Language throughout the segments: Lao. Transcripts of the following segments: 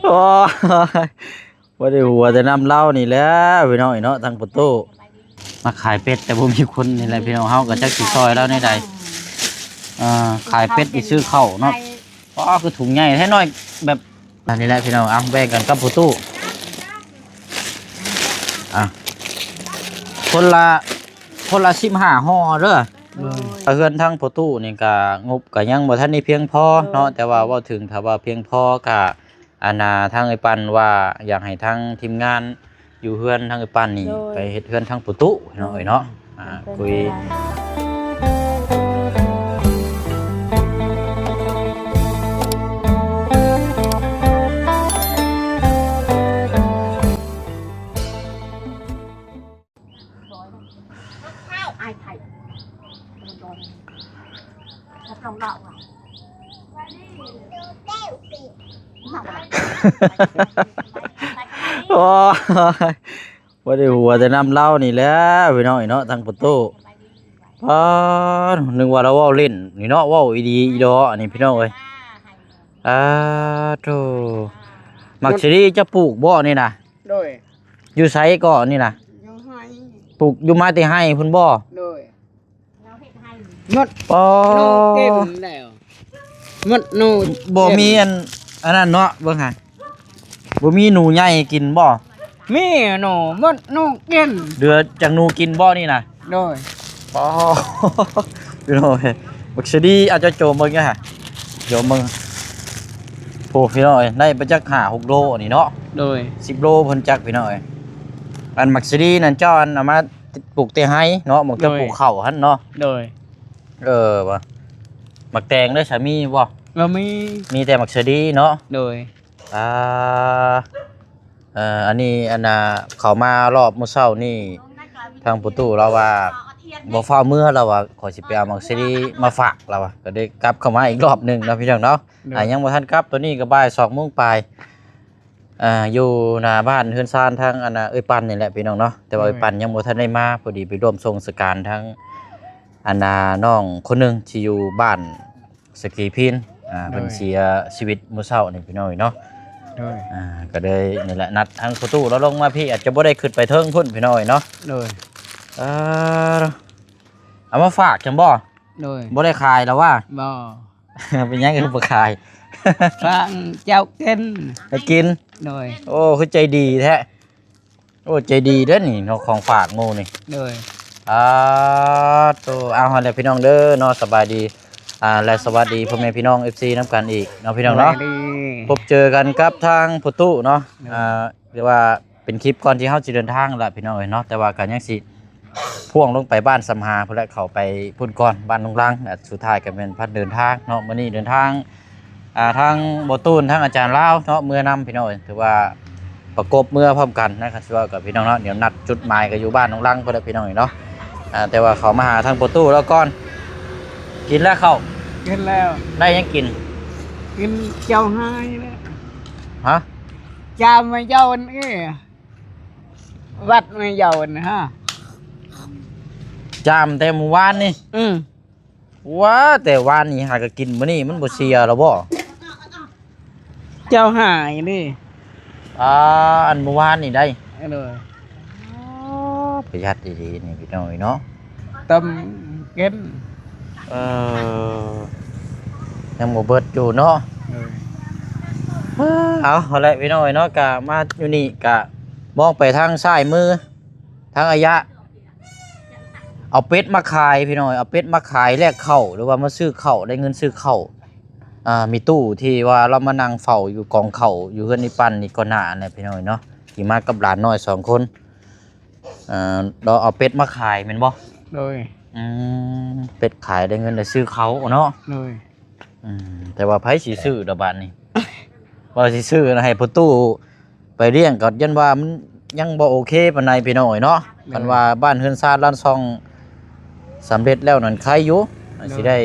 ໂອ້ຍ ບໍ່ໄດ້ຫົວແຕ່ນຳລາວນີ້ແຫຼະພີ່ນ້ອງເອີຍເນາະ ທາງປະຕູ ມາຂາຍເປັດແຕ່ບໍ່ມີຄົນນີ້ແຫຼະພີ່ນ້ອງ ເຮົາກໍຈັກຊິຊ່ອຍລາວແນວໃດ. ເອີ ຂາຍເປັດໄປຊື້ເຂົ້າເນາະ. ອໍ ຄືຖົງໃຫຍ່ແທ້ ນ້ອຍແບບ ອັນນີ້ແຫຼະພີ່ນ້ອງ ເອົາແບ່ງກັນກັບປະຕູ ອ່ະ ຄົນລະ ຄົນລະສິບຫ້າຫໍ່ເດີ. ໂດຍ ເຮືອນທາງປະຕູນີ້ກະງົບກະຍັງບໍ່ທັນໄດ້ພຽງພໍເນາະ ໂດຍ ແຕ່ວ່າເວົ້າເຖິງຖ້າວ່າພຽງພໍກະ ອັນນ່າ ທາງເອື້ອຍປັນວ່າຢາກໃຫ້ທາງທີມງານຢູ່ເຮືອນທາງເອື້ອຍປັນນີ້ ໂດຍ ໄປເຮັດເຮືອນທາງປະຕູເນາະ ໂດຍ ເອີຍເນາະ ອ່າ ໂດຍ ຄຸຍ ໂອ້ຍ ບໍ່ໄດ້ຫົວແຕ່ນຳລາວນີ້ແຫຼະພີ່ນ້ອງເອີຍເນາະ ທາງປະຕູ. ປາດ ນຶກວ່າລາວເວົ້າຫຼິ້ນນີ້ເນາະ ເວົ້າອີ່ດີອີ່ດໍອັນນີ້ພີ່ນ້ອງເອີຍ. ອາ ໂທ້ ໝາກສາລີເຈົ້າປູກບໍ່ນີ້ນະ? ໂດຍ ຢູ່ໃສເກາະນີ້ນະ? ຢູ່ໄຮ່ ປູກຢູ່ມາແຕ່ໄຮ່ພຸ້ນບໍ່? ໂດຍ ໝົດ ອໍ ໜູກິນແລ້ວ ໝົດໜູ ບໍ່ມີອັນ ອັນນັ້ນເນາະ ເບິ່ງຫາ ບໍ່ມີໜູໃຫຍ່ກິນບໍ່? ມີໜູ ໝົດໜູກິນ ເຫຼືອຈາກໜູກິນບໍ່ນີ້ນະ? ໂດຍ ອໍ ພີ່ນ້ອງເອີຍ ບັກສະດີ ອາ ເຈົ້າໂຈມເບິ່ງເດີຫາ ໂຈມເບິ່ງ ໂອ້ ພີ່ນ້ອງເອີຍ ໄດ້ໄປຈັກຫ້າຫົກໂລນີ້ເນາະ. ໂດຍ ສິບໂລເພິ່ນຈັກ ພີ່ນ້ອງເອີຍ. ອັນໝາກສະດີນັ້ນເຈົ້າອັນເອົາມາ ປູກແຕ່ໄຮ່ເນາະ ໝາກ ໂດຍ ເຈົ້າປູກເຂົ້າຫັ້ນເນາະ. ໂດຍ ເອີ ວ່າ ໝາກແຕງເດ້ ສາມີບໍ່? ບໍ່ມີ ມີແຕ່ໝາກສະດີເນາະ. ໂດຍ ອ່າ ເອີ ອັນນີ້ ອັນນ່າ ເຂົ້າມາລອບມື້ເຊົ້ານີ້ ທາງປະຕູລາວວ່າ ບໍ່ຟ້າວເມືອ ລາວວ່າ ຂ້ອຍຊິໄປເອົາໝາກສະດີມາຝາກ ລາວວ່າ ກໍໄດ້ກັບເຂົ້າມາອີກລອບໜຶ່ງເນາະ ພີ່ນ້ອງເນາະ. ໂດຍ ອ່າ ຍັງບໍ່ທັນກັບ ຕອນນີ້ກໍບ່າຍສອງໂມງປາຍ. ອ່າ ຢູ່ໜ້າບ້ານເຮືອນຊານທາງ ອັນນ່າ ເອື້ອຍປັນນີ້ແຫຼະພີ່ນ້ອງເນາະ ແຕ່ວ່າ ໂດຍ ເອື້ອຍປັນຍັງບໍ່ທັນໄດ້ມາ ພໍດີໄປຮ່ວມສົ່ງສະການທາງ ອັນນ່າ ນ້ອງຄົນໜຶ່ງທີ່ຢູ່ບ້ານສະກີພີນ ອ່າ ໂດຍ ເພິ່ນເສຍຊີວິດມື້ເຊົ້ານີ້ພີ່ນ້ອງເນາະ. ໂດຍ ອ່າ ກໍເລີຍນີ້ແຫຼະ ນັດທາງປະຕູລາວລົງມາພີ້ ອາດຈະບໍ່ໄດ້ຂຶ້ນໄປເທິງພຸ້ນພີ່ນ້ອງເນາະ. ໂດຍ ເອີ ເອົາມາຝາກຈັ່ງບໍ່? ໂດຍ ບໍ່ໄດ້ຂາຍລະຫວາ? ບໍ່ ເປັນຫຍັງຄືບໍ່ຂາຍ? ຝາກເຈົ້າກິນ ໃຫ້ກິນ. ໂດຍ ໂອ້ ຄືໃຈດີແທ້. ໂອ້ ໃຈດີເດ້ນີ້ເນາະ ຂອງຝາກໝູ່ນີ້. ໂດຍ ອາ ໂຕ ເອົາ ຫັ້ນແຫຼະພີ່ນ້ອງເດີເນາະ ສະບາຍດີ ອ່າ ແລະ ສະຫວັດດີພໍ່ແມ່ພີ່ນ້ອງ ເອັຟຊີ ນຳກັນອີກເນາະ ພີ່ນ້ອງເນາະ. ສະບາຍດີ ພົບເຈີກັນກັບທາງປະຕູເນາະ. ໂດຍ ອ່າ ເອີ້ນວ່າ ເປັນຄລິບກ່ອນທີ່ເຮົາຊິເດີນທາງລະພີ່ນ້ອງເອີຍເນາະ ແຕ່ວ່າກໍຍັງຊິພ່ວງລົງໄປບ້ານສຳຫາພຸ້ນແຫຼະ ເຂົ້າໄປພຸ້ນກ່ອນ ບ້ານລຸງລັງ ແລະ ສຸດທ້າຍກໍແມ່ນພັດເດີນທາງເນາະ. ມື້ນີ້ເດີນທາງ ອ່າ ທາງບໍ່ຕູນ ທາງອາຈານລາວເນາະ ເມືອນຳພີ່ນ້ອງເອີຍ ຖືວ່າປະກົບເມືອພ້ອມກັນນະ ຄັນຊິເວົ້າກັບພີ່ນ້ອງເນາະ. ດຽວນັດຈຸດໝາຍກໍຢູ່ບ້ານລຸງລັງພຸ້ນແຫຼະພີ່ນ້ອງເນາະ. ອ່າ ແຕ່ວ່າເຂົ້າມາຫາທາງປະຕູລາວກ່ອນ. ກິນແລ້ວເຂົ້າ? ກິນແລ້ວ. ໄດ້ຫຍັງກິນ? ກິນເຈົ້າຫາຍແລ້ວ. ຮະ? ຈາມມາເຈົ້າອັນນີ້ ວັດແມ່ເຍົານະ. ຈາມແຕ່ມື້ວານນີ້. ອືມ ວ່າແຕ່ວານນີ້ຫາກະກິນ ມື້ນີ້ມັນບໍ່ເສຍລະບໍ່? ເຈົ້າຫາຍນີ້. ອ່າ ອັນມື້ວານນີ້ໄດ໋. ໂດຍ ອໍ ປະຢັດອີ່ຫຼີນີ້ພີ່ນ້ອງເອີຍເນາະ. ຕົ້ມກິນ. ເອີ ຍັງບໍ່ເບິດຢູ່ເນາະ. ໂດຍ ເອົາ ເອົາແຫຼະພີ່ນ້ອງເອີຍເນາະ ກະມາຢູ່ນີ້ກະມອງໄປທາງຊ້າຍມື ທາງອາຍະ ເອົາເປັດມາຂາຍພີ່ນ້ອງເອີຍ ເອົາເປັດມາຂາຍແລກເຂົ້າ ຫຼືວ່າມາຊື້ເຂົ້າ ໄດ້ເງິນຊື້ເຂົ້າ. ອ່າ ມີຕູ້ທີ່ວ່າລາວມານັ່ງເຝົ້າຢູ່ກອງເຂົ້າຢູ່ເຮືອນອີ່ປັນນີ້ກ່ອນໜ້ານັ້ນແຫຼະພີ່ນ້ອງເອີຍເນາະ ທີ່ມາກັບຫຼານນ້ອຍສອງຄົນ. ເອີ ລາວເອົາເປັດມາຂາຍແມ່ນບໍ່? ໂດຍ ອືມ ເປັດຂາຍໄດ້ເງິນໄດ້ຊື້ເຂົ້າເນາະ. ໂດຍ ອືມ ແຕ່ວ່າໃຜຊິຊື້ດອກບາດນີ້ ວ່າຊິຊື້ໃຫ້ພໍ່ຕູ້ໄປລ້ຽງກໍຢ້ານວ່າມັນຍັງບໍ່ໂອເຄປານໃດພີ່ນ້ອງເອີຍເນາະ. ໂດຍ ຄັນວ່າບ້ານເຮືອນຊານລານຊ່ອງສຳເລັດແລ້ວນັ້ນໄຄຢູ່ ໂດຍ ຊິໄດ້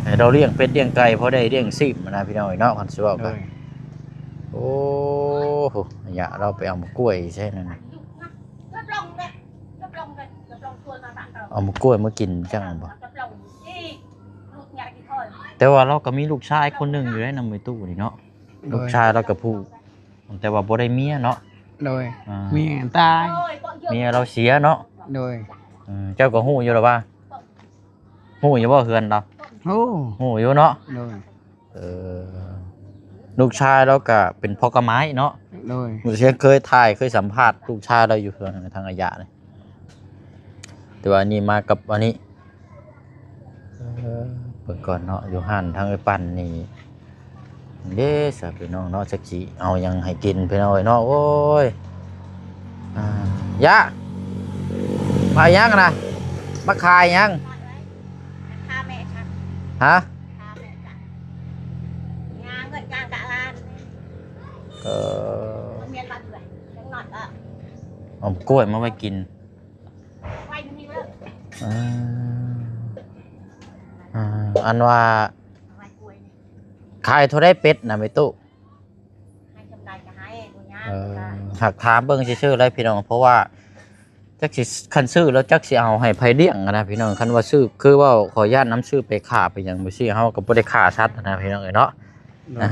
ໃຫ້ລາວລ້ຽງເປັດລ້ຽງໄກ່ ພໍໄດ້ລ້ຽງຊີບຫັ້ນນະພີ່ນ້ອງເອີຍເນາະ ຄັນຊິເວົ້າກັນ. ໂດຍ ໂອ້ໂຫ ຍະລາວໄປເອົາໝາກກ້ວຍໃສ່ນັ້ນ. ເອົາໝາກກ້ວຍມາກິນຈັ່ງບໍ່? ແຕ່ວ່າລາວກໍມີລູກຊາຍຄົນໜຶ່ງຢູ່ໃນນຳໄອ້ຕູ້ນີ້ເນາະ. ໂດຍ ລູກຊາຍລາວກໍຜູ້ ແຕ່ວ່າບໍ່ໄດ້ເມຍເນາະ. ໂດຍ ອ່າ ເມຍຕາຍ ເມຍລາວເສຍເນາະ. ໂດຍ ເອີ ເຈົ້າກໍຮູ້ຢູ່ລະວ່າ ຮູ້ຢູ່ບໍ່ເຮືອນລາວ? ຮູ້ ຮູ້ຢູ່ເນາະ. ໂດຍ ເອີ ລູກຊາຍລາວກະເປັນພໍ່ກະໄມ້ເນາະ. ໂດຍ ມື້ເຊຍເຄີຍຖ່າຍ ເຄີຍສຳພາດລູກຊາຍລາວຢູ່ເຮືອນທາງອາຍະນີ້ ແຕ່ວ່າອັນນີ້ມາກັບອັນນີ້. ເອີ ເບິ່ງກ່ອນເນາະ ຢູ່ຮ້ານທາງເອື້ອຍປັນນີ້ເດ້ ສາພີ່ນ້ອງເນາະ ຈັກຊິເອົາຫຍັງໃຫ້ກິນພີ່ນ້ອງເອີຍເນາະ. ໂອ້ຍ ອ່າ ຢາ ມາຫຍັງນະ? ມາຂາຍຫຍັງ? ຫາ? ເອີ ເອົາກ້ວຍມາໄວ້ກິນ. ເອີ ອັນວ່າຂາຍເທົ່າໃດເປັດນະແມ່ຕູ້? ໃຫ້ສ່ຳໃດກໍໃຫ້ ບໍ່ຍາກ. ເອີ ຫາກຖາມເບິ່ງຊື່ໆ ແຫຼະພີ່ນ້ອງ ເພາະວ່າຈັກຊິ ຄັນຊື້ແລ້ວຈັກຊິເອົາໃຫ້ໃຜລ້ຽງຫັ້ນນະພີ່ນ້ອງ. ຄັນວ່າຊື້ ຄືເວົ້າ ຂໍຢ້ານນຳຊື້ໄປຂ້າໄປຫຍັງ ບໍ່ຊີ້ ເຮົາກໍບໍ່ໄດ້ຂ້າສັດຫັ້ນນະພີ່ນ້ອງເອີຍເນາະ. ໂດຍ ອ່າ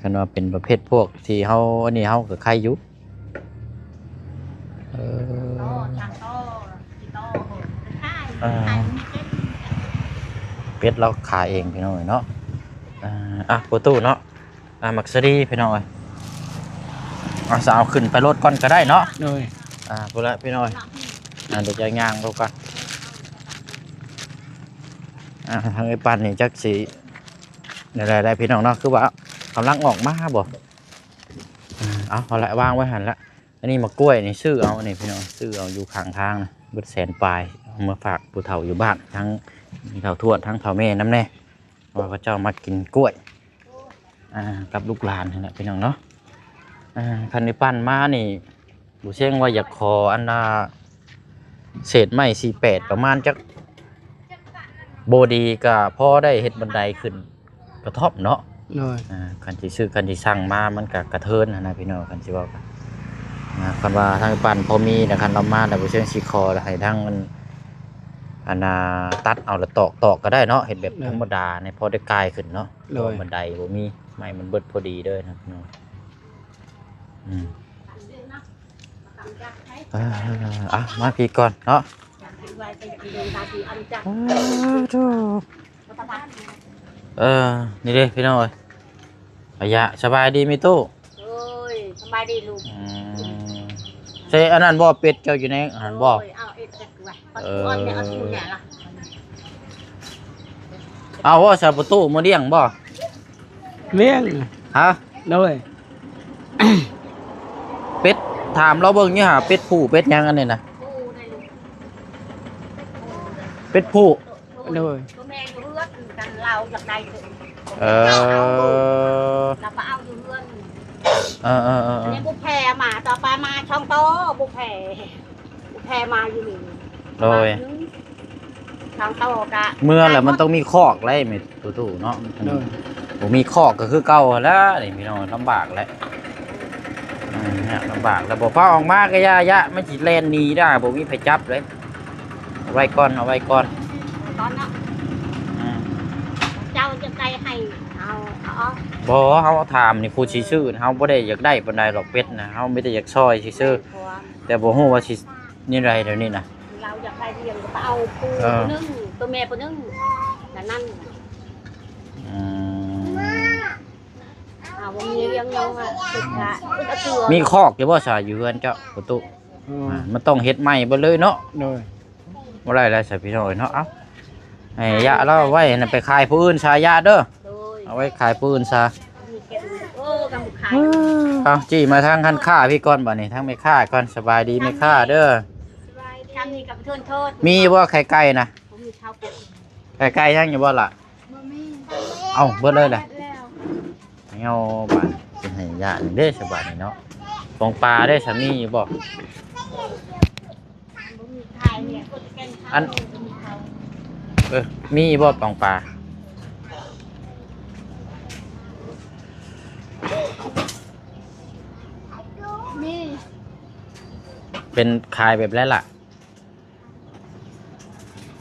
ຄັນວ່າເປັນປະເພດພວກທີ່ເຮົາ ອັນນີ້ເຮົາກໍໄຄຢູ່. ເອີ ເອີ ເປັດລາວຂາເອງພີ່ນ້ອງເອີຍເນາະ. ອ່າ ອ່ະ ປະຕູເນາະ ອ່າ ໝາກສາລີພີ່ນ້ອງເອີຍ. ເອົາ ສາວຂຶ້ນໄປລົດກ່ອນກໍໄດ້ເນາະ. ໂດຍ ອ່າ ພຸ້ນລະພີ່ນ້ອງເອີຍ. ອ່າ ດຽວຈະຍ່າງລົງກ່ອນ. ອ່າ ທາງເອື້ອຍປັນນີ້ຈັກຊິ ແນວໃດໄດ້ພີ່ນ້ອງເນາະ ຄືວ່າກຳລັງອອກມາບໍ່? ເອົາ ເອົາລະ ວາງໄວ້ຫັ້ນລະ. ອັນນີ້ໝາກກ້ວຍນີ້ຊື້ເອົານີ້ພີ່ນ້ອງ ຊື້ເອົາຢູ່ຂ້າງທາງນະ ເບິດແສນປາຍ ເອົາມາຝາກຜູ້ເຖົ້າຢູ່ບ້ານ ທັງເຖົ້າທວດ ທັງເຖົ້າແມ່ນຳແດ່ ວ່າເຂົາເຈົ້າມັກກິນກ້ວຍ ອ່າ ກັບລູກຫຼານຫັ້ນແຫຼະພີ່ນ້ອງເນາະ. ອ່າ ຄັນໄດ້ປັ່ນມານີ້ ບໍ່ເສັງວ່າຢາກຂໍອັນນ່າ ເສດໄມ້ສີ່ແປດ ປະມານຈັກ ບໍ່ດີກໍພໍໄດ້ເຮັດບັນໄດຂຶ້ນກະທ່ອມເນາະ. ໂດຍ ອ່າ ຄັນຊິຊື້ ຄັນຊິສັ່ງມາມັນກໍກະເທີນຫັ້ນນະພີ່ນ້ອງ ຄັນຊິເວົ້າກັນ. ອ່າ ຄັນວ່າທາງປັນພໍມີນະ ຄັນລາວມາແລ້ວ ບໍ່ເສັງຊິຂໍໃຫ້ທາງອັນ ອັນນ່າ ຕັດເອົາລະຕອກ ຕອກກໍໄດ້ເນາະ ເຮັດແບບ ໂດຍ ທຳມະດານີ້ ພໍໄດ້ກ່າຍຂຶ້ນເນາະ. ໂດຍ ບັນໄດບໍ່ມີ ໄມ້ມັນເບິດພໍດີເດີນະພີ່ນ້ອງ. ອືມ ອ່າ ອ່ະ ມາພີ້ກ່ອນເນາະ. ເອີ ນີ້ເດ້ພີ່ນ້ອງເອີຍ ອາຍະ ສະບາຍດີແມ່ຕູ້? ໂອ້ຍ ສະບາຍດີລູກ. ອືມ ໃສ່ອັນນັ້ນບໍ່ ເປັດເຈົ້າຢູ່ໃນອັນນັ້ນບໍ່? ໂອ້ຍ ເອົາເອັດຈັກວ່າ ເອີ ເອົາບໍ່ ສາປະຕູມາລ້ຽງບໍ່? ລ້ຽງ ຮະ? ໂດຍ ເປັດ ຖາມລາວເບິ່ງນີ້ຫາ ເປັດຜູ້ເປັດຫຍັງອັນນີ້ນະ? ເປັດຜູ້. ໂດຍ ໂດຍ ໂຕແມ່ຢູ່ເຮືອນກັນ ລາວຢາກໄດ້ເລີຍ. ເອີ ລາວໄປເອົາຢູ່ເຮືອນ. ເອີໆໆໆ ອັນນີ້ບຸກແພມາ ຕໍ່ໄປມາສອງໂຕ ບຸກແພ ບຸກແພມາຢູ່ນີ້. ໂດຍ ປະມານໜຶ່ງ ສອງໂຕກະ ເມືອແລ້ວມັນຕ້ອງມີຄອກໄດ໋ແມ່ຕູ້ເນາະ. ໂດຍ ບໍ່ມີຄອກກໍຄືເກົ່າຫັ້ນແຫຼະນີ້ພີ່ນ້ອງ ລຳບາກແຫຼະ. ອືມ ລຳບາກແລ້ວ ບໍ່ພາອອກມາກໍຢ່າ ຢ່າ ມັນຊິແລ່ນໜີໄດ້ ບໍ່ມີໃຜຈັບເລີຍ. ເອົາໄວ້ກ່ອນ ເອົາໄວ້ກ່ອນ ກ່ອນເນາະ. ອືມ ເຈົ້າຈະໄດ້ໃຫ້ເຮົາເອົາອອກ. ບໍ່ ເຮົາຖາມນີ້ຜູ້ຊິຊື້ ເຮົາບໍ່ໄດ້ຢາກໄດ້ປານໃດດອກເປັດນະ ເຮົາມີແຕ່ຢາກຊ່ອຍຊື່ໆ ແຕ່ບໍ່ຮູ້ວ່າຊິແນວໃດດຽວນີ້ນະ. ລາວຢາກໄດ້ລ້ຽງກໍໄປເອົາຜູ້ ເອີ ຜູ້ໜຶ່ງ ໂຕແມ່ຜູ້ໜຶ່ງ ແຕ່ນັ້ນ. ອືມ ເຮົາບໍ່ມີລ້ຽງນ້ອງອະ ຄິດວ່າ ມີຄອກຢູ່ບໍ່ຊະ ຢູ່ເຮືອນເຈົ້າປະຕູ? ອືມ ອ່າ ມັນຕ້ອງເຮັດໃໝ່ເບິດເລີຍເນາະ. ໂດຍ ບໍ່ໄດ້ແລ້ວຊະພີ່ນ້ອງເອີຍເນາະ. ເອົາ ໃຫ້ຍະລາວໄວ້ຫັ້ນນະ ໄປຂາຍຜູ້ອື່ນຊະ ຍະເດີ. ໂດຍ ເອົາໄວ້ຂາຍຜູ້ອື່ນຊະ. ເອີ ກຳຂາຍ. ເອົາ ຈີ້ມາທາງຮ້ານຄ້າພີ້ກ່ອນ ບາດນີ້ທາງແມ່ຄ້າກ່ອນ. ສະບາຍດີແມ່ຄ້າເດີ. ທາງນີ້ກໍເຊີນໂທດ. ມີບໍ່ໄຂ່ໄກ່ນະ? ບໍ່ມີ. ເຂົ້າໄປ ໄຂ່ໄກ່ຍັງຢູ່ບໍ່ລະ? ບໍ່ມີ. ເອົ້າ ເບິດເລີຍລະ. ເອົາ ບາດຊິໃຫ້ຍາເດ້ສະບາດນີ້ເນາະ. ປອງປາເດ້ ສາມີຢູ່ບໍ່? ອັນ ເອີ ມີຢູ່ບໍ່ປອງປາ? ມີ. ເປັນຂາຍແບບໃດລະ?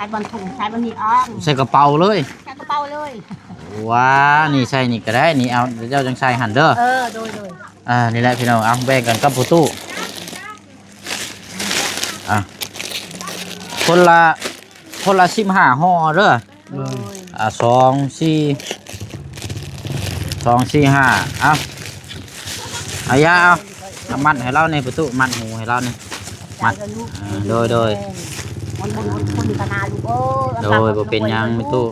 ໃສ່ບ່ອນຖົງ ໃສ່ບ່ອນນີ້ອອກ ໃສ່ກະເປົາເລີຍ ໃສ່ກະເປົາເລີຍ. ວ້າ ນີ້ໃສ່ນີ້ກໍໄດ້ ນີ້ເອົາ ເຈົ້າຈັ່ງໃສ່ຫັ້ນເດີ. ເອີ ໂດຍໆ. ອ່າ ນີ້ແຫຼະພີ່ນ້ອງ ເອົາແບ່ງກັນກັບພໍ່ຕູ້ ອ່າ ຄົນລະ ຄົນລະສິບຫ້າຫໍ່ເດີ. ໂດຍ ອ່າ ສອງ ສີ່ ສອງ ສີ່ ຫ້າ ເອົາ ເອົາຢາ ເອົາ ເອົາມັດໃຫ້ລາວແດ່ ປະຕູ ມັດຫູໃຫ້ລາວແດ່ ມັດ ເອີ ໂດຍໆ. ມັນບໍ່ອົດທົນກັນນາລູກເອີຍ. ໂດຍ ບໍ່ເປັນຫຍັງ ປະຕູ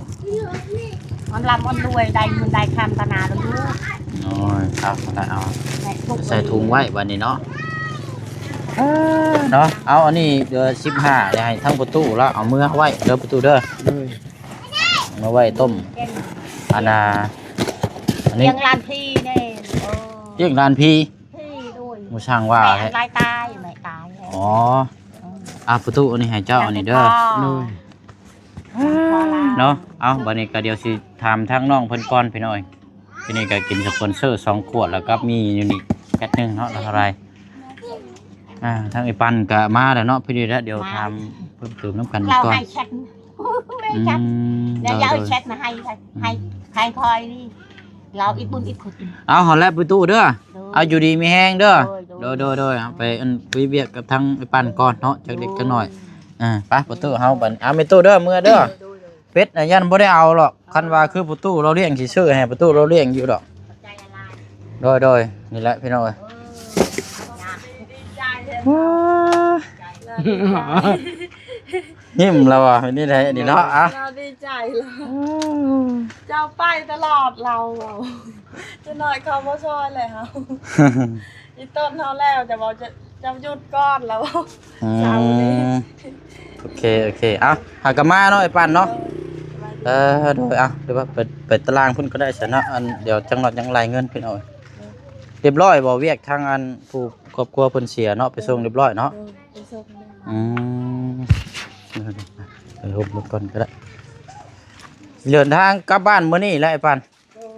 ອອນລ່ຳອອນລວຍ ໄດ້ເງິນໄດ້ຄຳກັນນາລູກ. ໂອ້ຍ ເອົາ ເອົາ ໃສ່ຖົງໄວ້ບາດນີ້ເນາະ. ເອີ ເນາະ ເອົາ ອັນນີ້ເດືອນສິບຫ້າ ໃຫ້ທັງປະຕູລະເອົາເມືອໄວ້ເດີ ປະຕູເດີ. ໂດຍ ມາໄວ້ຕົ້ມ ອັນນ່າ ອັນນີ້ ລ້ຽງຫຼານຜີແດ່. ໂອ້ ລ້ຽງຫຼານຜີ ຜີ ໂດຍ ໝູ່ຊ່າງວ່າ ແມ່ຕາຍ ແມ່ຕາຍ. ອໍ ອືມ ອ່າ ປະຕູ ອັນນີ້ໃຫ້ເຈົ້າ ອັນນີ້ເດີ. ໂດຍ ເນາະ ເອົາ ບາດນີ້ກໍດຽວຊິຖາມທາງນ້ອງເພິ່ນກ່ອນພີ່ນ້ອງ. ທີນີ້ກໍກິນສະປອນເຊີສອງຂວດ ແລ້ວກໍມີຢູ່ນີ້ແກັດໜຶ່ງເນາະ ລະເທົ່າໃດ? ອ່າ ທາງໄອ້ປັນກໍມາແລ້ວເນາະ ພໍດີແລ້ວ ດຽວຖາມເພີ່ມເຕີມນຳກັນກ່ອນ. ອືມ ແລ້ວຢ່າເອົາແຊັດມາໃຫ້ ໃຫ້ ໃຫ້ຄອຍນີ້ ລາວອິດບຸນອິດຄຸນ. ເອົາຫັ້ນແຫຼະປະຕູເດີ. ໂດຍ ເອົາຢູ່ດີມີແຮງເດີ. ໂດຍ ໂດຍ ໂດຍ ເອົາໄປອັນຄຸຍວຽກກັບທາງໄອ້ປັນກ່ອນເນາະ ຈັກເລັກຈັກນ້ອຍ. ໂດຍ ອ່າ ໄປປະຕູເຮົາບັດ ເອົາແມ່ຕູ້ເດີ ເມືອເດີ. ໂດຍ ໂດຍ ໂດຍ ເປັດນະ ຢ້ານບໍ່ໄດ້ເອົາຫຼອກ ຄັນວ່າຄືປະຕູລາວລ້ຽງຊິຊື້ໃຫ້ປະຕູລາວລ້ຽງຢູ່ດອກ. ໂດຍໆ ນີ້ແຫຼະພີ່ນ້ອງເອີຍ. ຍິ້ມແລ້ວວ່າ ນີ້ແຫຼະນີ້ເນາະ. ອ່ະ ລາວດີໃຈແລ້ວ ເຈົ້າໄປຕະຫຼອດລາວເວົ້າ ຈັກໜ້ອຍເຂົາບໍ່ຊ່ອຍແລ້ວ. ອີຕົ້ນເຮົາແລ້ວ ຈະເວົ້າ ຈະ ຈະຢຸດກ່ອນລາວ. ອືມ ໂອເຄ ໂອເຄ ເອົາ ຫາກະມາເນາະ ໄອ້ປັນເນາະ. ເອີ ໂດຍ ເອົາ ຫຼືວ່າໄປ ໄປຕະລ່າງພຸ້ນກໍໄດ້ຊັ້ນເນາະ. ອັນ ດຽວຈັກໜ້ອຍຍັງໄລ່ເງິນພີ່ນ້ອງ. ຮຽບຮ້ອຍບໍ່ ວຽກທາງອັນຜູ້ຄອບຄົວເພິ່ນເສຍເນາະ ໄປສົ່ງຮຽບຮ້ອຍເນາະ? ເອີ ໄປສົ່ງແລ້ວ. ອືມ ໄປໂຮມລົດກ່ອນກໍໄດ້. ເດີນທາງກັບບ້ານມື້ນີ້ແຫຼະ ໄອ້ປັນ.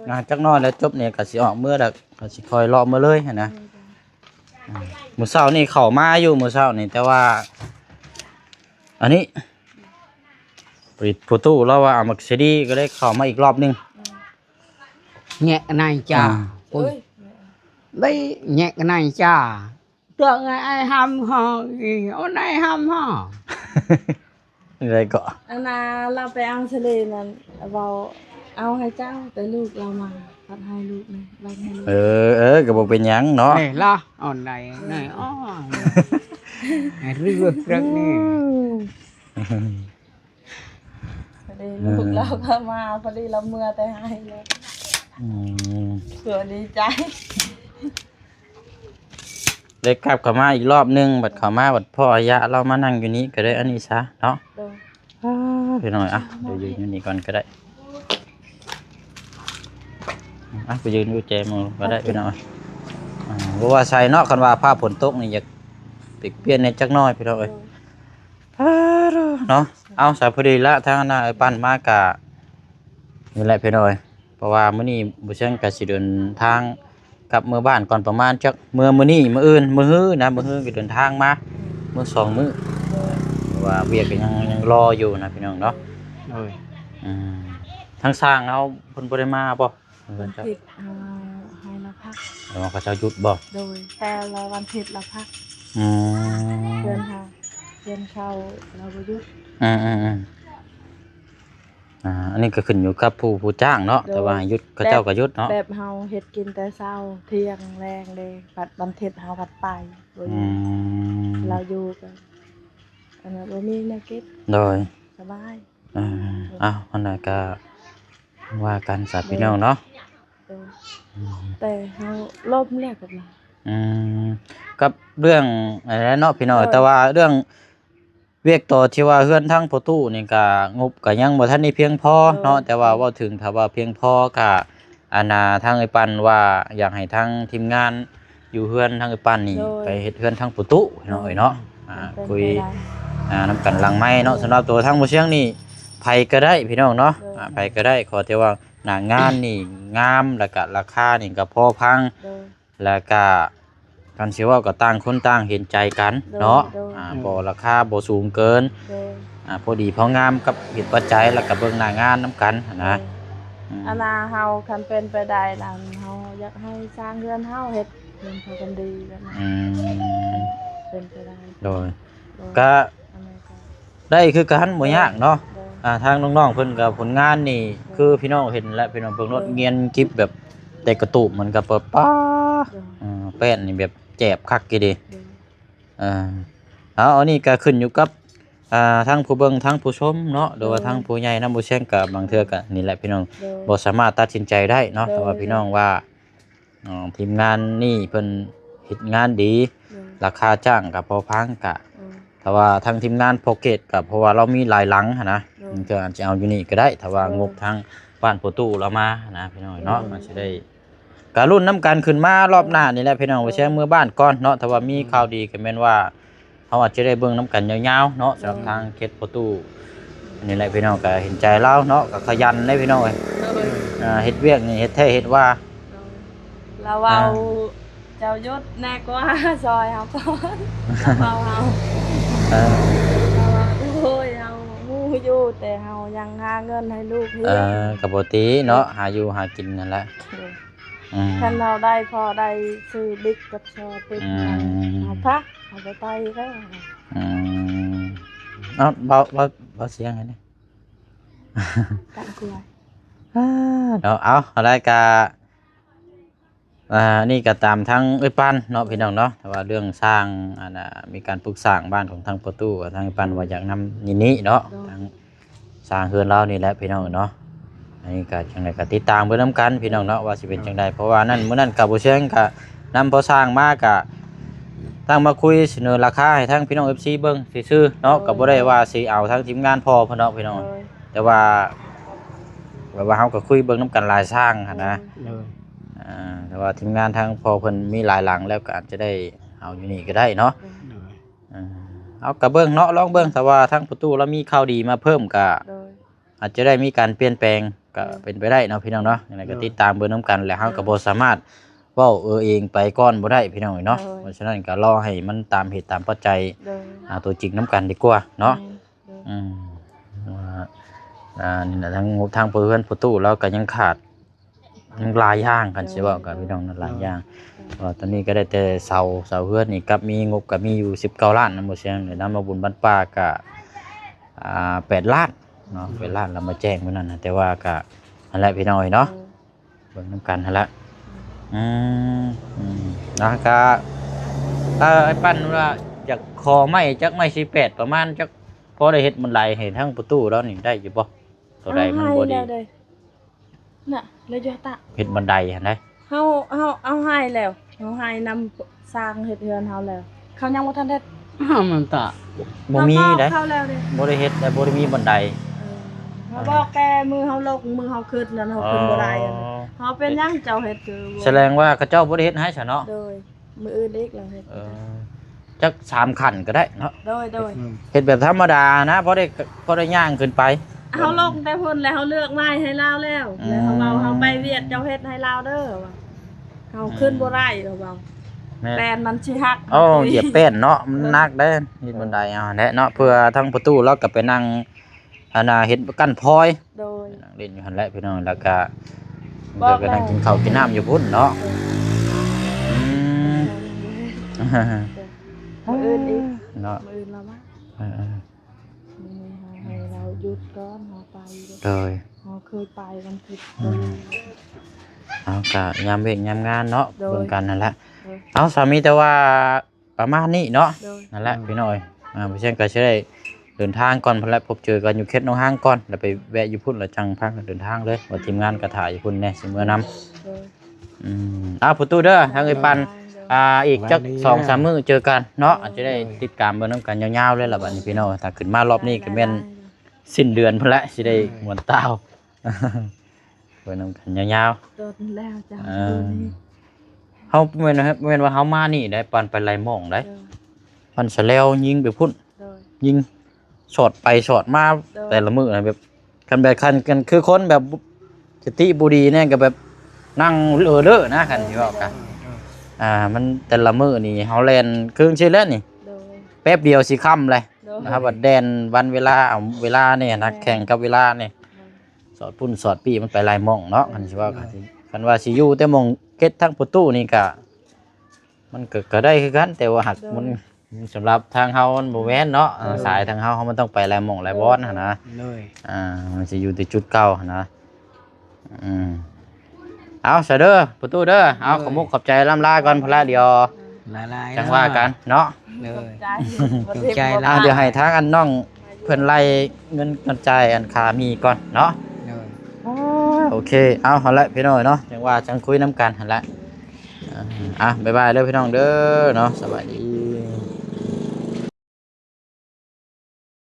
ອ່າ ຈັກໜ້ອຍແລ້ວຈົບນີ້ກໍຊິອອກເມືອແລ້ວ ກໍຊິຄ່ອຍເລາະເມືອເລີຍຫັ້ນນະ. ອືມ ມື້ເຊົ້ານີ້ເຂົ້າມາຢູ່ ມື້ເຊົ້ານີ້ ແຕ່ວ່າ ອັນນີ້ ປະຕູລາວວ່າເອົາໝາກເຊດີ ກໍເລີຍເຂົ້າມາອີກລອບໜຶ່ງ. ແງະໃນຈາ ອ່າ ໂອ້ຍ ໄດ້ແງະໃນຈາ ເຕີງໄອ້ຫຳຫໍ ອີ ໂອນໄອ້ຫຳຫໍ. ຈັ່ງໃດເກາະ? ອັນນ່າ ລາວໄປເອົາສະເລນັ້ນ ເວົ້າເອົາໃຫ້ເຈົ້າ ແຕ່ລູກລາວມາ ພັດໃຫ້ລູກນີ້ ແບ່ງໃຫ້ລູກ. ເອີ ເອີ ກໍບໍ່ເປັນຫຍັງເນາະ. ເອີ ລະ ອອນໄດ້ ເອີ ໃນ ອໍ ໃຫ້ເລື່ອງເລື່ອງນີ້ ພໍດີ ເອີ ລູກລາວກໍມາ ພໍດີລາວເມືອແຕ່ໃຫ້ແລ້ວ. ອືມ ກໍດີໃຈ. ໄດ້ກັບເຂົ້າມາອີກລອບໜຶ່ງ ບັດເຂົ້າມາບັດພໍ້ອາຍະລາວມານັ່ງຢູ່ນີ້ກໍໄດ້ອັນນີ້ຊະເນາະ. ໂດຍ ອ້າ ພີ່ນ້ອງ ອ່ະ ດຽວຢູ່ ຢູ່ນີ້ກ່ອນກໍໄດ້. ອ່ະ ໄປຢືນຢູ່ແຈໝູ່ກໍໄດ້ພີ່ນ້ອງ. ອ່າ ບໍ່ວ່າໃສເນາະ ຄັນວ່າຟ້າຝົນຕົກນີ້ຢາກປ່ຽນແດ່ຈັກໜ້ອຍພີ່ນ້ອງເອີຍ. ໂດຍ ອ້າ ເນາະ ເອົາ ສາຍພໍດີລະ ທາງອັນນ່າ ໄອ້ປັນມາກະ ນີ້ແຫຼະພີ່ນ້ອງເອີຍ. ເພາະວ່າມື້ນີ້ບໍ່ເຊີງກໍຊິເດີນທາງກັບເມືອບ້ານກ່ອນ ປະມານຈັກເມືອມື້ນີ້ ມື້ອື່ນ ມື້ຮືນະ ມື້ຮືນກໍເດີນທາງມາ ມື້ສອງມື້. ໂດຍ ເພາະວ່າວຽກກໍຍັງ ຍັງລໍຢູ່ນະພີ່ນ້ອງເນາະ. ໂດຍ ອືມ ທາງຊ່າງເຮົາເພິ່ນບໍ່ໄດ້ມາບໍ່? ວັນທິດເຮົາໃຫ້ລາວພັກ. ອໍ ເຂົາເຈົ້າຢຸດບໍ່? ໂດຍ ແຕ່ລະວັນທິດລາວພັກ. ອືມ ເດືອນເຮົາ ເດືອນເຂົາລາວບໍ່ຢຸດ. ອືມໆໆ ອ່າ ອັນນີ້ກໍຂຶ້ນຢູ່ກັບຜູ້ ຜູ້ຈ້າງເນາະ. ໂດຍ ແຕ່ວ່າໃຫ້ຢຸດ ເຂົາເຈົ້າກໍຢຸດເນາະ. ແບບເຮົາເຮັດກິນແຕ່ເຊົ້າ ທ່ຽງ ແລງເດ້ ບັດວັນທິດເຮົາພັດໄປບໍ່ຢູ່. ອືມ ລາວຢູ່ກໍ ອັນນັ້ນ ບໍ່ມີແນວກິນ. ໂດຍ ສະບາຍ. ອ່າ ເອົາ ອັນນັ້ນກໍວ່າກັນຊະ ໂດຍ ພີ່ນ້ອງເນາະ. ໂດຍ ອືມ ແຕ່ເຮົາລົມແລ້ວກັບລາວ. ອືມ ກັບເລື່ອງອັນນັ້ນເນາະ ພີ່ນ້ອງ. ໂດຍ ແຕ່ວ່າເລື່ອງ ວຽກຕໍ່ທີ່ວ່າເຮືອນທາງພໍ່ຕູ້ນີ້ກະງົບກະຍັງບໍ່ທັນໄດ້ພຽງພໍເນາະ. ໂດຍ ແຕ່ວ່າເວົ້າເຖິງຖ້າວ່າພຽງພໍກະ ອັນນ່າ ທາງເອື້ອຍປັນວ່າຢາກໃຫ້ທາງທີມງານຢູ່ເຮືອນທາງເອື້ອຍປັນນີ້ ໂດຍ ໄປເຮັດເຮືອນທາງພໍ່ຕູ້ເນາະ. ໂດຍ ເອີຍເນາະ ອ່າ ເປັນໄປໄດ້ ຄຸຍ ອ່າ ນຳກັນຫຼັງໄມ້ເນາະ. ໂດຍ ສຳລັບຕົວທາງບໍ່ຊຽງນີ້ໃຜກໍໄດ້ພີ່ນ້ອງເນາະ. ໂດຍ ອ່າ ໃຜກໍໄດ້ ຂໍແຕ່ວ່າໜ້າງານນີ້ງາມ ແລ້ວກະລາຄານີ້ກະພໍຟັງ. ໂດຍ ແລ້ວກະ ຄັນຊິເວົ້າກໍຕ່າງຄົນຕ່າງເຫັນໃຈກັນເນາະ. ໂດຍ ໂດຍ ອ່າ ບໍ່ ລາຄາບໍ່ສູງເກີນ. ໂດຍ ອ່ ອ່າ ພໍດີພໍງາມກັບເຫດປັດໄຈ ແລ້ວກໍເບິ່ງໜ້າງານນຳກັນຫັ້ນນະ. ໂດຍ ອືມ ອັນນ່າເຮົາ ຄັນເປັນໄປໄດ້ນັ້ນ ເຮົາຢາກໃຫ້ສ້າງເຮືອນເຮົາ ເຮັດເຮືອນພາກັນດີແບບນັ້ນ. ອືມ ເປັນໄປໄດ້. ໂດຍ ໂດຍ ກະ ອັນນັ້ນກໍ ໄດ້ຄືກັນ ບໍ່ຍາກເນາະ. ໂດຍ ອ່າ ທາງນ້ອງໆເພິ່ນກໍຜົນງານນີ້ ໂດຍ ຄືພີ່ນ້ອງເຫັນແຫຼະ ພີ່ນ້ອງເບິ່ງໂລດ. ໂດຍ ງຽນກິບແບບແຕ່ກະຕູບມັນກໍປະປາ. ໂດຍ ເອີ ແປ້ນນີ້ແບບແຈບຄັກອີ່ຫຼີ. ໂດຍ ເອີ ເອົາ ອັນນີ້ກໍຂຶ້ນຢູ່ກັບ ອ່າ ທາງຜູ້ເບິ່ງ ທາງຜູ້ຊົມເນາະ ໂດຍ ຫຼືວ່າທາງຜູ້ໃຫຍ່ນຳ ບໍ່ແຊງກໍບາງເທື່ອກໍນີ້ແຫຼະ ພີ່ນ້ອງ ໂດຍ ບໍ່ສາມາດຕັດສິນໃຈໄດ້ເນາະ. ໂດຍ ແຕ່ວ່າພີ່ນ້ອງວ່າ ເອີ ທີມງານນີ້ເພິ່ນເຮັດງານດີ ໂດຍ ລາຄາຈ້າງກໍພໍຟັງ ກະ ໂດຍ ຖ້າວ່າທາງທີມງານພໍ່ເກດ ກໍເພາະວ່າລາວມີຫຼາຍຫຼັງຫັ້ນນະ ໂດຍ ບາງເທື່ອອາດຈະເອົາຢູ່ນີ້ກໍໄດ້ ຖ້າວ່າ ໂດຍ ງົບທາງບ້ານພໍ່ຕູ້ລາວມານະ ພີ່ນ້ອງເນາະ. ໂດຍ ມັນຊິໄດ້ ກະລຸ້ນນຳກັນ ຂຶ້ນມາລອບໜ້ານີ້ແຫຼະ ໂດຍ ພີ່ນ້ອງ ວ່າຊິເມືອບ້ານກ່ອນເນາະ. ຖ້າວ່າມີ ໂດຍ ຂ່າວດີກໍແມ່ນວ່າ ເຮົາອາດຈະໄດ້ເບິ່ງນຳກັນຍາວໆເນາະ ໂດຍ ສຳລັບທາງເຂດພໍ່ຕູ້. ອັນນີ້ແຫຼະ ພີ່ນ້ອງ ກໍເຫັນໃຈລາວເນາະ ກໍຂະຫຍັນເດ້ ພີ່ນ້ອງເອີຍ. ໂດຍ ອ່າ ເຮັດວຽກນີ້ເຮັດແທ້ເຮັດວ່າ. ໂດຍ ລາວເວົ້າ ອ່າ ເຈົ້າຢຸດແນ່ກວ່າ ຊ່ອຍເຮົາກ່ອນ ລາວເວົ້າເຮົາ. ເອີ ລາວວ່າ ໂອ້ຍ ເຮົາຮູ້ຢູ່ ແຕ່ເຮົາຍັງຫາເງິນໃຫ້ລູກຮຽນ. ເອີ ກໍບໍ່ຕິເນາະ ໂດຍ ຫາຢູ່ຫາກິນນັ້ນແຫຼະ. ໂດຍ ອືມ ຄັນເຮົາໄດ້ພໍໄດ້ຊື້ບິກກັບຊໍຕຶກ ອືມ ເຮົາພາ ເຮົາໄປໄປແລ້ວ. ອືມ ເອົາ ເບົາ ເບົາ ເບົາສຽງໃຫ້ແດ່. ກະກວຍ ອ່າ ເນາະ ເອົາ ເອົາໄດ້ກະ ອ່າ ນີ້ກໍຕາມທາງເອື້ອຍປັນເນາະ ພີ່ນ້ອງເນາະ. ແຕ່ວ່າເລື່ອງສ້າງ ອັນນ່າ ມີການປຸກສ້າງບ້ານຂອງທາງພໍ່ຕູ້ ທາງເອື້ອຍປັນວ່າຢາກນຳນີ້ເນາະ ໂດຍ ທາງ ສ້າງເຮືອນລາວນີ້ແຫຼະ ພີ່ນ້ອງເນາະ. ອັນນີ້ກໍຈັ່ງໃດກໍຕິດຕາມເບິ່ງນຳກັນ ພີ່ນ້ອງເນາະ ວ່າຊິເປັນຈັ່ງໃດ. ເພາະວ່ານັ້ນ ມື້ນັ້ນກໍບໍ່ເຊີງກໍນຳພໍ່ຊ່າງມາ ກໍຕັ້ງມາຄຸຍສະເໜີລາຄາໃຫ້ທາງພີ່ນ້ອງເອັຟຊີເບິ່ງຊື່ໆເນາະ. ໂດຍ ກໍບໍ່ໄດ້ວ່າຊິເອົາທາງທີມງານພໍ່ເພິ່ນເນາະ ພີ່ນ້ອງ. ໂດຍ ແຕ່ວ່າ ແບບວ່າເຮົາກໍຄຸຍເບິ່ງນຳກັນຫຼາຍຊ່າງຫັ້ນນະ. ໂດຍ ໂດຍ ອ່າ ແຕ່ວ່າທີມງານທາງພໍ່ເພິ່ນມີຫຼາຍຫຼັງແລ້ວ ກໍອາດຈະໄດ້ເອົາຢູ່ນີ້ກໍໄດ້ເນາະ. ໂດຍ ໂດຍ ອ່າ ເອົາກະເບິ່ງເນາະ ລອງເບິ່ງ ຖ້າວ່າທາງພໍ່ຕູ້ລາວມີຂ່າວດີມາເພີ່ມກະ ໂດຍ ອາດຈະໄດ້ມີການປ່ຽນແປງ ກະ ໂດຍ ເປັນໄປໄດ້ເນາະ ພີ່ນ້ອງເນາະ. ຈັ່ງໃດກະ ໂດຍ ຕິດຕາມເບິ່ງນຳກັນ ແລະ ເຮົາກະ ໂດຍ ບໍ່ສາມາດເວົ້າເອີເອງໄປກ່ອນບໍ່ໄດ້ ພີ່ນ້ອງເອີຍເນາະ. ໂດຍ ເພາະສະນັ້ນກະລໍໃຫ້ມັນຕາມເຫດຕາມປັດໄຈ ໂດຍ ອ່າ ຕົວຈິງນຳກັນດີກວ່າເນາະ. ໂດຍ ໂດຍ ອືມ ວ່າ ອ່າ ນີ້ນະ ທາງ ທາງພໍ່ເຮືອນພໍ່ຕູ້ລາວກະຍັງຂາດ ມັນຫຼາຍຢ່າງ ຄັນຊິເວົ້າກັບ ໂດຍ ພີ່ນ້ອງນະ ຫຼາຍຢ່າງ. ໂດຍ ເພາະວ່າຕອນນີ້ກໍໄດ້ແຕ່ເສົາ ເສົາເຮືອນນີ້ ກັບມີງົບກໍມີຢູ່ສິບເກົ້າລ້ານນະ ບໍ່ເຊີງ. ແລ້ວນຳມາບຸນບ້ານປ່າກໍ ອ່າ ແປດລ້ານເນາະ ໂດຍ ແປດລ້ານ ແລ້ວມາແຈ້ງມື້ນັ້ນນະ. ແຕ່ວ່າກໍ ນັ້ນແຫຼະ ພີ່ນ້ອງເອີຍເນາະ ໂດຍ ເບິ່ງນຳກັນຫັ້ນລະ. ອືມ ອືມ ນະ ກໍ ເອີ ອ້າຍປັ້ນວ່າຢາກຂໍໄມ້ຈັກໄມ້ສີ່ແປດ ປະມານຈັກ ພໍໄດ້ເຮັດບັນໄດໃຫ້ທາງປະຕູລາວນີ້ໄດ້ຢູ່ບໍ່? ຕົວໃດມັນບໍ່ດີ ເອົາໃຫ້ແລ້ວເດ້ ນະ ລະຍົະຕະ ເຮັດບັນໄດຫັ້ນໃດ ເຮົາ ເຮົາເອົາໃຫ້ແລ້ວ ເຮົາໃຫ້ນຳຊ່າງເຮັດເຮືອນເຮົາແລ້ວ ເຂົາຍັງບໍ່ທັນເຮັດ ອ້າວ ມັນຕະ ບໍ່ມີໃດ ເຮົາບອກເຂົາແລ້ວເດ້ ບໍ່ໄດ້ເຮັດ ແຕ່ບໍ່ໄດ້ມີບັນໄດ ເອີ ເຮົາບອກແຕ່ມື້ເຮົາລົງ ມື້ເຮົາຂຶ້ນນັ້ນ ເຮົາຂຶ້ນບໍ່ໄດ້ ອໍ ເຮົາເປັນຫຍັງເຈົ້າເຮັດຄື ສະແດງວ່າເຂົາເຈົ້າບໍ່ໄດ້ເຮັດໃຫ້ຊະເນາະ ໂດຍ ມື້ອື່ນອີກລາວເຮັດ ເອີ ຈັກສາມຂັ້ນກໍໄດ້ເນາະ ໂດຍ ໂດຍ ອືມ ເຮັດແບບທຳມະດານະ ພໍໄດ້ ພໍໄດ້ຍ່າງຂຶ້ນໄປ ເຮົາລົງແຕ່ພຸ້ນແລ້ວ ເຮົາເລືອກໄມ້ໃຫ້ລາວແລ້ວ ອືມ ແລ້ວເຮົາເວົ້າ ເຮົາໄປວຽກເຈົ້າເຮັດໃຫ້ລາວເດີ ວ່າເຮົາ ອືມ ຂຶ້ນບໍ່ໄດ້ ເຮົາເວົ້າ ແມ່ນ ແປນມັນຊິຫັກ ໂອ້ ເຮົາຕິ ຢຽບແປ້ນເນາະ ມັນໜັກເດ້ ເອີ ເຮັດບັນໄດເອົາຫັ້ນແຫຼະເນາະ ເພື່ອທາງປະຕູລາວກໍໄປນັ່ງ ອັນນ່າ ເຮັດກັ້ນພອຍ ໂດຍ ນັ່ງຫຼິ້ນຢູ່ຫັ້ນແຫຼະພີ່ນ້ອງ ແລ້ວກະ ເດີ ກໍນັ່ງກິນເຂົ້າກິນນ້ຳຢູ່ພຸ້ນເນາະ ໂດຍ ອືມ ມື້ອື່ນອີກເນາະ ມື້ອື່ນລາວມາ ເອີໆ ມື້ນີ້ເຮົາໃຫ້ລາວຢຸດກ່ອນ ເຮົາໄປ ໂດຍ ເຮົາເຄີຍໄປວັນທິດ ອືມ ເຮົາກະຍາມວຽກຍາມງານເນາະ ໂດຍ ເບິ່ງກັນຫັ້ນແຫຼະ ໂດຍ ເອົາ ສາມີແຕ່ວ່າ ປະມານນີ້ເນາະ ໂດຍ ນັ້ນແຫຼະ ອືມ ພີ່ນ້ອງເອີຍ ອ່າ ບໍ່ເຊັ່ນກໍຊິໄດ້ເດີນທາງກ່ອນພຸ້ນແຫຼະ ພົບເຈີກັນຢູ່ເຂດໜອງຫາງກ່ອນ ແລ້ວໄປແວະຢູ່ພຸ້ນ ແລ້ວຈັ່ງພາກັນເດີນທາງເລີຍ ວ່າທີມງານກໍຖ້າຢູ່ພຸ້ນແດ່ ຊິເມືອນຳ ໂດຍ ອືມ ເອົາ ປະຕູເດີ ທາງເອື້ອຍປັນ ໂດຍ ອ່າ ອີກຈັກ ໂດຍ ສອງສາມມື້ເຈີກັນເນາະ ໂດຍ ອາດຈະໄດ້ຕິດຕາມເບິ່ງນຳກັນຍາວໆເລີຍລະ ບັດນີ້ພີ່ນ້ອງ ຖ້າຂຶ້ນມາລອບນີ້ກໍແມ່ນ ໂດຍ ສິ້ນເດືອນພຸ້ນແຫຼະ ຊິໄດ້ ໂດຍ ມ່ວນຕາວ ເບິ່ງນຳກັນຍາວໆ ໂດນແລ້ວເຈົ້າ ເອີ ເຮົາແມ່ນ ແມ່ນວ່າເຮົາມານີ້ໄດ້ ປານໄປໄລ່ໝອງໄດ໋ ເອີ ມັນສະແລວຍິງໄປພຸ້ນ ໂດຍ ຍິງສອດໄປສອດມາ ໂດຍ ແຕ່ລະມື້ນະ ແບບ ຄັນແບບ ຄັນ ຄັນຄືຄົນແບບສະຕິບໍ່ດີແນ່ກໍແບບນັ່ງເອີເລີນະ ຄັນຊິເວົ້າກະ ໂດຍ ອ່າ ມັນແຕ່ລະມື້ນີ້ເຮົາແລ່ນຄືຈັ່ງຊີ້ແຫຼະນີ້ ໂດຍ ແປັບດຽວຊິຄ່ຳແລ້ວ ໂດ ນະ ບັດແລ່ນວັນເວລາ ເອົາເວລານີ້ນະ ແຂ່ງກັບເວລານີ້ ສອດປຸ້ນສອດປີ້ ມັນໄປຫຼາຍໝ່ອງເນາະ. ຄັນຊິວ່າ ໂດຍ ຄັນວ່າຊິຢູ່ແຕ່ໝ່ອງເຂດທາງປະຕູນີ້ກະ ມັນກະ ກະໄດ້ຄືກັນ ແຕ່ວ່າຫາກ ໂດຍ ມັນ ສຳລັບທາງເຮົາມັນບໍ່ແມ່ນເນາະ. ເອີ ໂດຍ ສາຍທາງເຮົາ ເຮົາມັນຕ້ອງໄປຫຼາຍໝ່ອງຫຼາຍບ່ອນຫັ້ນນະ. ໂດຍ ອ່າ ມັນຊິຢູ່ແຕ່ຈຸດເກົ່າຫັ້ນນະ. ອືມ ເອົາຊະເດີ ປະຕູເດີ. ເອົາ ໂດຍ ຂອບມຸກຂອບໃຈລ່ຳລາກ່ອນພຸ້ນລະ ດຽວ ຫຼາຍໆ ຈັ່ງວ່າກັນເນາະ. ໂດຍ ຂອບໃຈ ຂອບໃຈຫຼາຍ. ອ່າ ດຽວໃຫ້ທາງອັນນ້ອງເພິ່ນໄລ່ເງິນກ່ອນ ຈ່າຍອັນຄ່າໝີ່ກ່ອນເນາະ. ໂດຍ ໂອເຄ ເອົາຫັ້ນແຫຼະພີ່ນ້ອງເນາະ ຈັ່ງວ່າຈັ່ງຄຸຍນຳກັນຫັ້ນແຫຼະ. ອ່າ ບາຍບາຍເດີພີ່ນ້ອງເດີເນາະ ສະບາຍດີ.